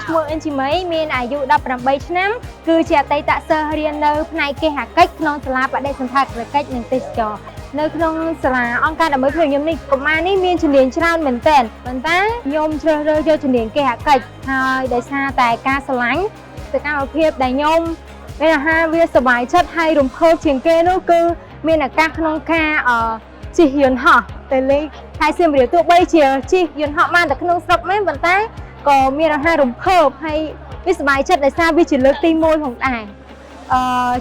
ឈ្មោះអិនជីមីមានអាយុ18ឆ្នាំគឺជាអតីតសិស្សរៀននៅផ្នែកគេហកិច្ចក្នុងសាលាបដិសណ្ឋារកិច្ចនិងទេសចរណ៍នៅក្នុងសាលាអង្គការដើម្បីភាពញញឹមនេះកុមារនេះមានជំនាញច្រើនមែនទែនប៉ុន្តែខ្ញុំជ្រើសរើសយកជំនាញគេហកិច្ចហើយដោយសារតែការស្រឡាញ់សកម្មភាពដែលខ្ញុំមានអាហារវាសប្បាយចិត្តហើយរំភើបជាងគេនោះគឺមានឱកាសក្នុងការជិះយន្តហោះទៅលេងខេត្តសៀមរាបទោះបីជាជិះយន្តហោះបានតែក្នុងស្រុកមែនប៉ុន្តែក៏មានអាហាររំភើបហើយវាសប្បាយចិត្តដោយសារវាជាលើកទី1ផងដែរ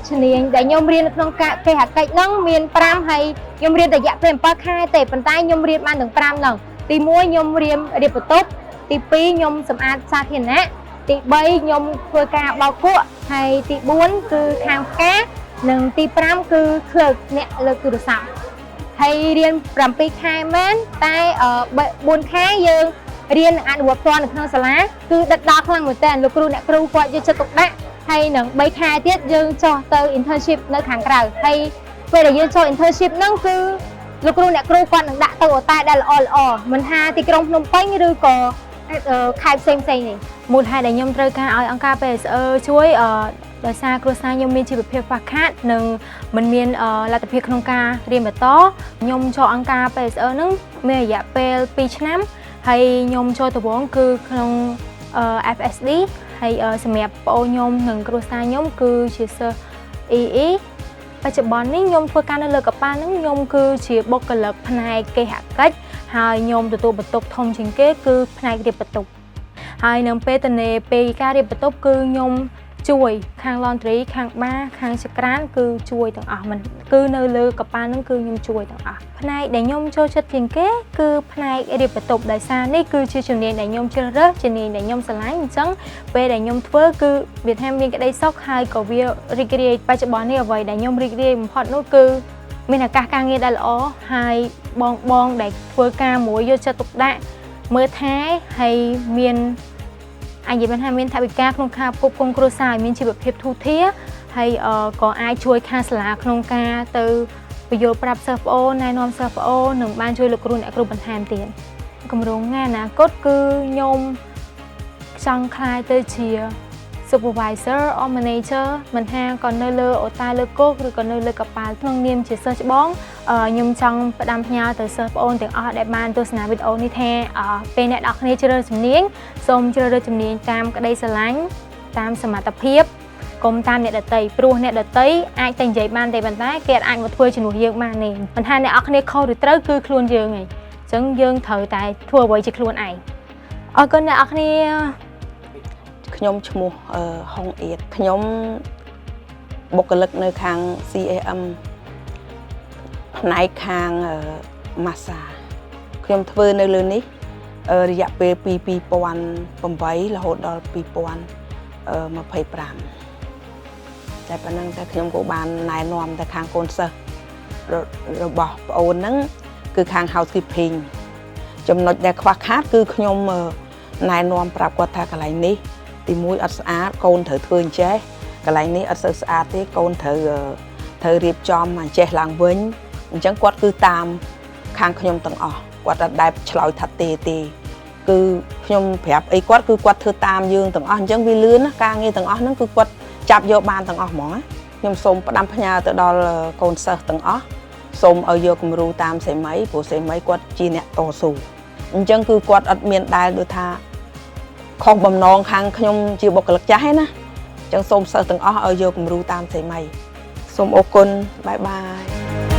ជំនាញដែលខ្ញុំរៀននៅក្នុងការគេហកិច្ចហ្នឹងមាន5ហើយខ្ញុំរៀនរយៈពេល7ខែទេប៉ុន្តែខ្ញុំរៀនបានទាំង5ហ្នឹងទី1ខ្ញុំរៀនរៀបបន្ទប់ទី2ខ្ញុំសម្អាតសាធារណៈទី3ខ្ញុំធ្វើការបោកគក់ហើយទី4គឺខាងផ្កានិងទី5គឺក្លើកអ្នកលើកទូរស័ព្ទហើយរៀន7ខែមែនតែ4ខែយើងរៀនអនុវត្តផ្ទាល់នៅក្នុងសាលាគឺដិតដល់ខ្លាំងមែនទែនលោកគ្រូអ្នកគ្រូគាត់យកចិត្តទុកដាក់ ហើយនឹង3ខែទៀតយើងចុះទៅ internship នៅខាងក្រៅហើយពេលដែលយើងចូល internship ហ្នឹងគឺលោកគ្រូអ្នកគ្រូគាត់នឹងដាក់ទៅអូតែលដែលល្អល្អមិនថាទីក្រុងភ្នំពេញឬក៏ខេត្តផ្សេងផ្សេងនេះ មូលហេតុដែលខ្ញុំត្រូវការឲ្យអង្គការ PSE ជួយដោយសារគ្រួសារខ្ញុំមានជីវភាពខ្វះខាតនិងមិនមានលទ្ធភាពក្នុងការរៀនបន្តខ្ញុំចូលអង្គការ PSE ហ្នឹងមានរយៈពេល2ឆ្នាំហើយខ្ញុំចូលដំបូងគឺក្នុងFSD ហើយសម្រាប់ប្អូនខ្ញុំនិងគ្រួសារខ្ញុំគឺជាសិស្ស EE បច្ចុប្បន្ននេះខ្ញុំធ្វើការនៅលើកប៉ាល់ហ្នឹងខ្ញុំគឺជាបុគ្គលិកផ្នែកគេហកិច្ចហើយខ្ញុំទទួលបន្ទុកធំជាងគេគឺផ្នែករៀបបន្ទប់ហើយនឹងពេលតនេពេលការរៀបបន្ទប់គឺខ្ញុំជួយខាង laundry ខាងបារខាងចក្រានគឺជួយទាំងអស់មិនគឺនៅលើកប៉ាល់ហ្នឹងគឺខ្ញុំជួយទាំងអស់ផ្នែកដែលខ្ញុំចូលចិត្តជាងគេគឺផ្នែករៀបបន្ទប់ដោយសារនេះគឺជាជំនាញដែលខ្ញុំជ្រើសរើសជំនាញដែលខ្ញុំស្រឡាញ់អញ្ចឹងពេលដែលខ្ញុំធ្វើគឺវាថាមានក្តីសុខហើយក៏វារីករាយបច្ចុប្បន្ននេះអ្វីដែលខ្ញុំរីករាយបំផុតនោះគឺមានឱកាសការងារដែលល្អហើយបងបងដែលធ្វើការមួយយកចិត្តទុកដាក់មើលថែហើយមានអាចនិយាយបានថាមានថវិកាក្នុងការផ្គត់ផ្គង់គ្រួសារឲ្យមានជីវភាពធូរធារហើយក៏អាចជួយខាងសាលាក្នុងការទៅពន្យល់ប្រាប់សិស្សប្អូនណែនាំសិស្សប្អូននិងបានជួយលោកគ្រូអ្នកគ្រូបន្ថែមទៀតគម្រោងថ្ងៃអនាគតគឺខ្ញុំចង់ក្លាយទៅជា supervisor or manager មិនថាក៏នៅលើអូតែលលើគោកឬក៏នៅលើកប៉ាល់ក្នុងនាមជាសិស្សច្បងខ្ញុំចង់ផ្ដាំផ្ញើទៅសិស្សប្អូនទាំងអស់ដែលបានទស្សនាវីដេអូនេះថាពេលអ្នកនរគ្នាជ្រើសរើសជំនាញសូមជ្រើសរើសជំនាញតាមក្តីស្រឡាញ់តាមសមត្ថភាពកុំតាមអ្នកដទៃព្រោះអ្នកដទៃអាចតែនិយាយបានទេប៉ុន្តែគេអាចមកធ្វើជំនួសយើងបានទេមិនថាអ្នកនរគ្នាខុសឬត្រូវគឺខ្លួនយើងឯងអញ្ចឹងយើងត្រូវតែធ្វើអ្វីជាខ្លួនឯងអរគុណអ្នកនរគ្នា ខ្ញុំឈ្មោះហុងអៀតខ្ញុំបុគ្គលិកនៅខាង CAM ផ្នែកខាងម៉ាស្សាខ្ញុំធ្វើនៅលើនេះរយៈពេលពី2008រហូតដល់2025តែប៉ុណ្ណឹងតែខ្ញុំក៏បានណែនាំទៅខាងកូនសិស្សរបស់ប្អូនហ្នឹងគឺខាង housekeeping ចំណុចដែលខ្វះខាតគឺខ្ញុំណែនាំប្រាប់គាត់ថាកន្លែងនេះ ទីមួយអត់ស្អាតកូនត្រូវធ្វើអញ្ចេះកន្លែងនេះអត់សូវស្អាតទេកូនត្រូវត្រូវរៀបចំអញ្ចេះឡើងវិញអញ្ចឹងគាត់គឺតាមខាងខ្ញុំទាំងអស់គាត់អត់ដែលឆ្លើយថាទេទេគឺខ្ញុំប្រាប់អីគាត់គឺគាត់ធ្វើតាមយើងទាំងអស់អញ្ចឹងវាលឿនណាការងារទាំងអស់ហ្នឹងគឺគាត់ចាប់យកបានទាំងអស់ហ្មងណាខ្ញុំសូមផ្ដាំផ្ញើទៅដល់កូនសិស្សទាំងអស់សូមឲ្យយកគំរូតាមសេមីព្រោះសេមីគាត់ជាអ្នកតស៊ូអញ្ចឹងគឺគាត់អត់មានដែលដូចថា ខុសបំណងខាងខ្ញុំជាបុគ្គលិកចាស់ឯណាអញ្ចឹងសូមសិស្សទាំងអស់ឲ្យយកគំរូតាមសេមីសូមអរគុណ bye bye.